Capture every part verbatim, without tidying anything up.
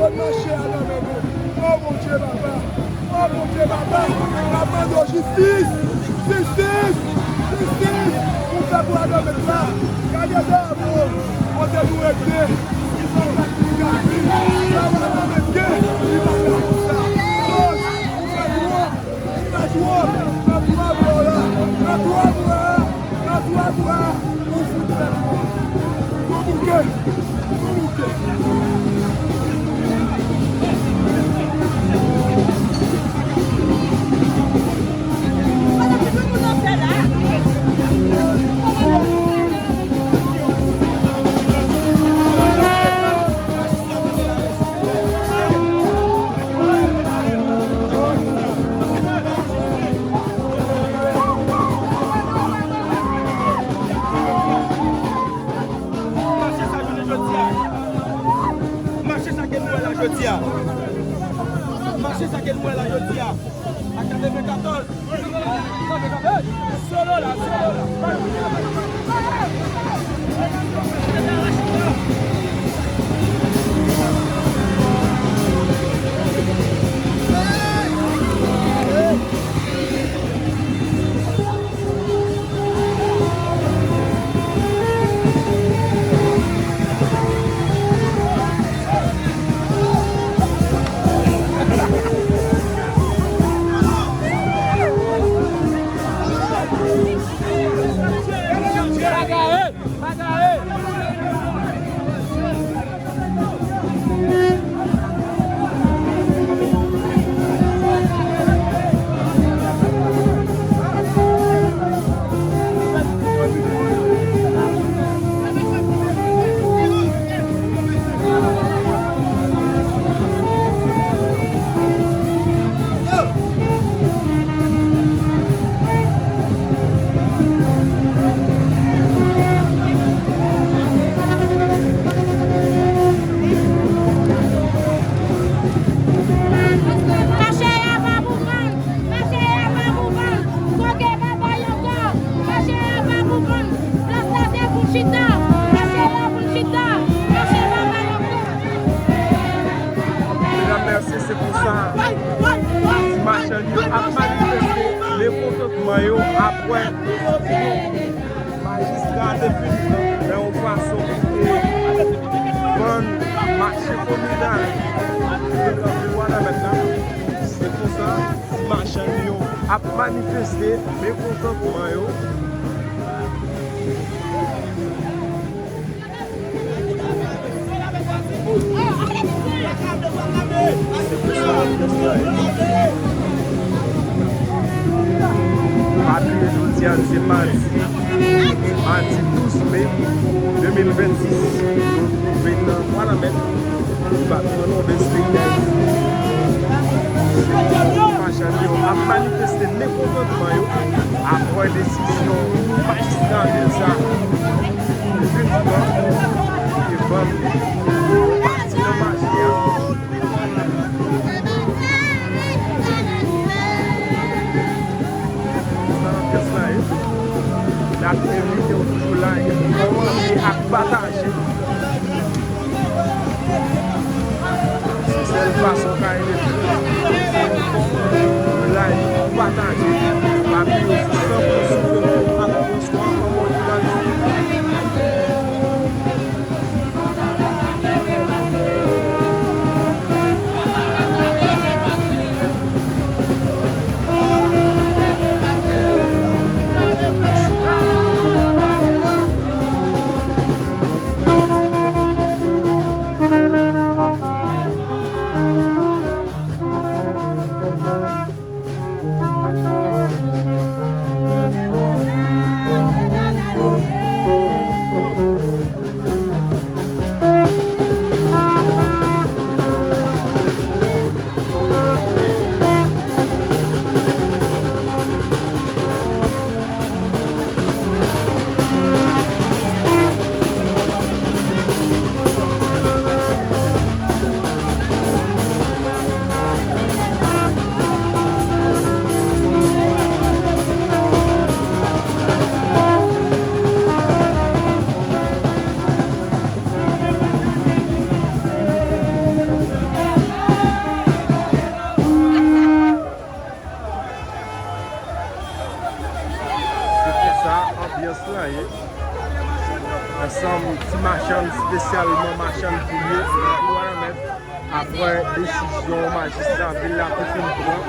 Mache a nan men nou. O Bondye papa. O Bondye papa. N ap mande w jistis. Jistis. Jistis. Pou pèp ou a nan men la. Gade dèyè nou. Kote nou rete. Ki sa w pa ki gapi. Sa w pa nan men ke. Li pa ka pou sa. Koz. Ou fè nou wont. Nan twa bra w la, nan twa bra, nan twa bra, ou fout fè nou wont. Nou bouke, nou bouke. Mache sa jounen jodi a. Mache sa ke nou wè la jodi a. Mache sa ke nou wè la jodi a. A katrevenkatòz. Solo la, solo la. Mache a pa pou vann! Mache a pa pou vann! Koke pa bay ankò! Mache a pa pou vann! Plas la se pou chita! Mache a pou chita! Mache pa bay ankò! Medam, mèsi, se konsa ti machann yo ap manifeste mekontantman yo apre desizyon majistra te fin pran nan yon fason pou te vann mache kominal ki te nan vil Wanament la. Se konsa ti machann yo ap manifeste mekontantman yo. Pa bliye jodi a se madi, madi douz me de mil vennsis. Nou twouve nan Wanament, depatman Nòdès peyi Dayiti. Machann yo ap manifeste mekontantman yo apre desizyon majistra vil sa te fin pran pou te vann pati nan mache a. Sa nan pyès la ye. N ap envite w toujou la, kòmante ak pataje. Se sèl fason w ka ede nou. Like, pataje. Pa bliye sou san pou san ak François an mòd ilanit. Machann, espesyalman machann poulye, yo pa remèt apre desizyon majistra vil la te fin pran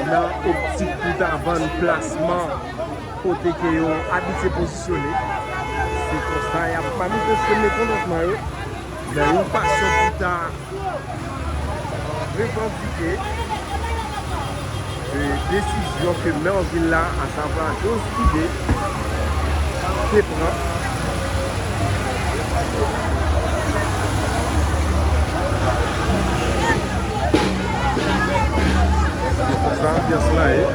nan optik pou ta vann plasman kote ke yo abitye pozisyone. Se konsa y ap manifeste mekontantman yo nan yon fason pou ta revandike e desizyon ke mè vil la, asavwa Jones Pide, te pran. Se konsa anbyans lan ye.